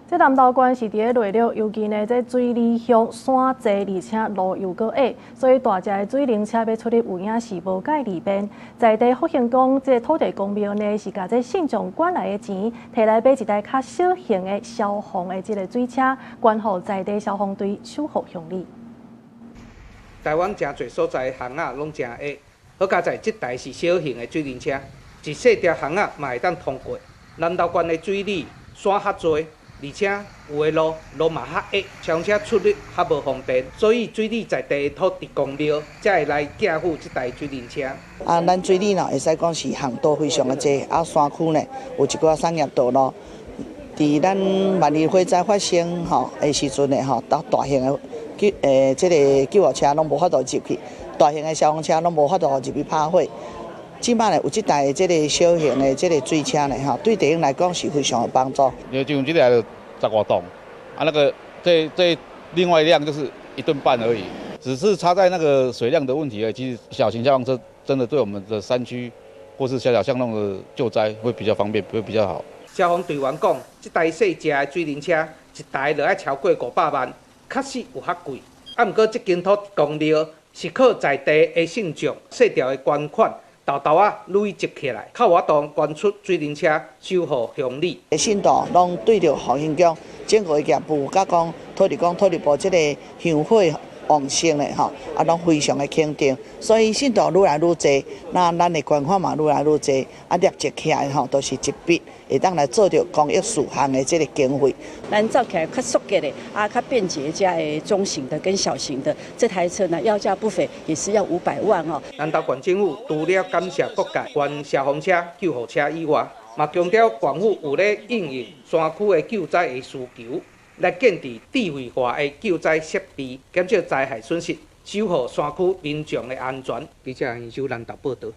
這南投縣是佇咧內陸，尤其呢，這水里鄉山濟，而且路又閣矮，所以大隻的水龍車欲出入有影是無蓋利便。在地福興宮這土地公廟呢，是共這信眾捐來的錢，提來買一台較小型的消防的這个水車，捐予在地消防隊守護鄉里。台灣誠濟所在巷仔攏誠矮，好佳哉這台是小型的水輪車，一細條巷仔嘛會當通過。南投縣的水里山較濟，而且有的路路嘛較矮，消防車出入較無方便，所以水里在地土地公廟才會來寄付這台水輪車。啊，咱水里呢會使講是巷道非常的濟，啊山區呢有一寡產業道路。佇咱萬一火災發生吼的時陣呢吼，到大型的救這个救護車攏無法度入去，大型的消防車攏無法度入去拍火。這擺呢有這台這个小型的這个水車呢吼，對地方來講是非常有幫助。因為就這台十外噸，啊那個這另外一輛就是一噸半而已，只是差在那個水量的問題而已。其實小型消防車真的對我們的山區或是小小巷弄的救災會比較方便，會比較好。消防隊員講，這台細隻的水輪車一台就愛超過500萬，確實有較貴。啊，毋過這間土地公廟是靠在地的信眾細條的捐款，沓沓仔累積起來，較有法度捐出水輪車守護鄉里。信徒攏對著福興宮整個業務，佮講土地公、土地婆這个香火旺盛的吼，啊，攏非常的肯定。所以信徒愈來愈濟，那咱的捐款嘛愈來愈濟，啊，累積起來吼，都是一筆會當來做著公益事項的這个經費。咱造起來較速捷的，啊，較便捷，遮的中型的跟小型的這台車呢，要價不菲，也是要500萬哦。南投縣政府除了感謝各界捐消防車、救護車以外，嘛強調縣府有咧應應山區的救災的需求，來建置智慧化的救災設備，減少災害損失，守護山區民眾的安全。記者楊秀南投報導。